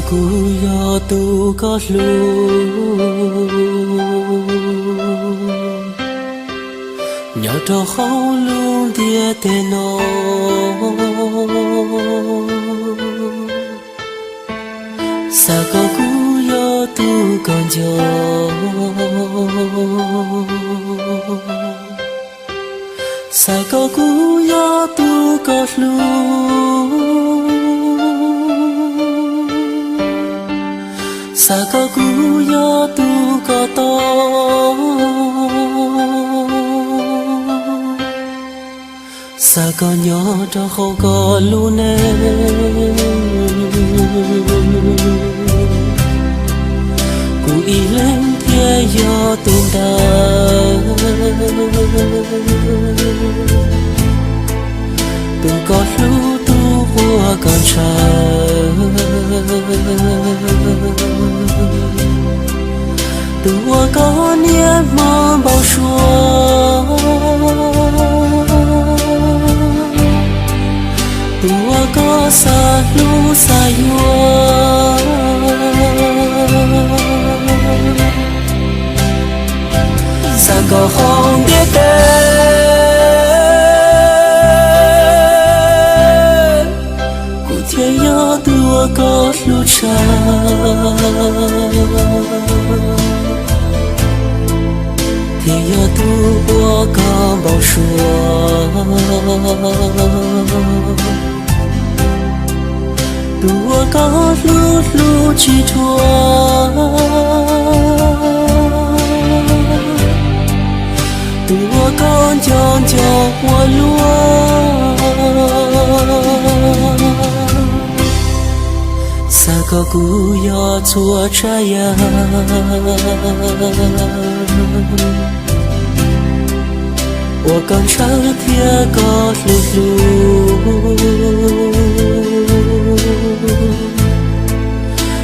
Kuv yog tus koj hlub, nyob rau hauv lub ntiaj teb no, xav kom kuv yog tus koj nco, xav kom kuv yog tus koj hlub, xav kom kuv yog tus koj tau, xav kom nyob rau hauv koj lub neej, kuv ib leeg thiaj yog tus ntawd, tus koj hlub, tus uas koj ntshaw, tus uas koj niaj hmo npau suav, tus uas koj xav hlub xav yuav, xav kom hauv ntiaj teb, kuv thiaj yog tus uas koj hlub tshaj, thiaj yog tus uas koj npau suav, tus uas koj hlub hlub tsis dhuav, tus uas koj nco nco ua luaj, xav kom kuv yog txhua tsav yam uas koj ntshaw thiab koj hlub hlub,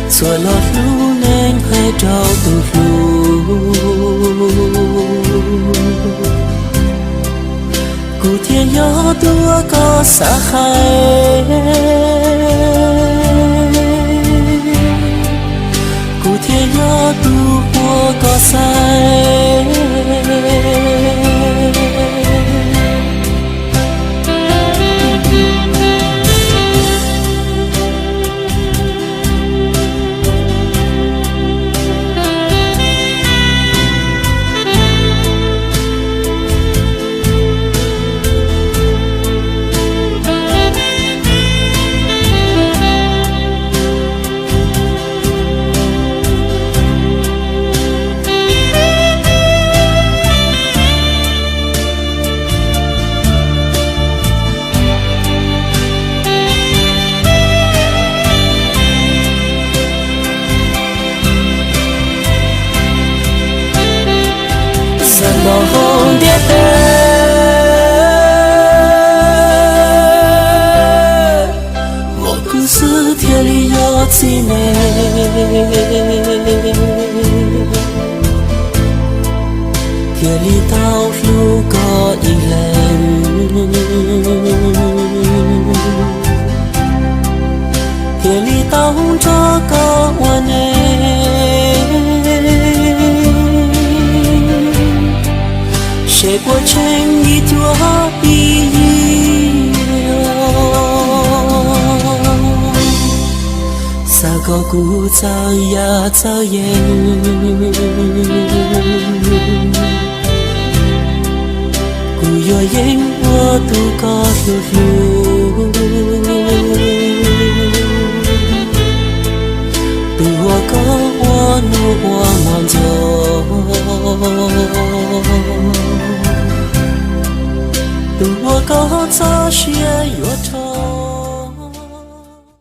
txhua lo lub neej hais rau tus hlub, kuv thiaj yog tus uas koj xav hais, kuv thiaj yog tus uas koj xaiv. Xav kom hauv ntiaj teb, muaj kuv xwb thiaj li yog txiv neej, thiaj li tau hlub koj ib leeg, thiaj li tau nrog koj ua neej, seb puas tseem yim cuab ib yig. Xav kom kuv txawj yam txawj yeeb, kuv yuav yeem ua tus koj hlub hlub, tus uas koj ua nus ua hmo nco, tus uas koj txoj sia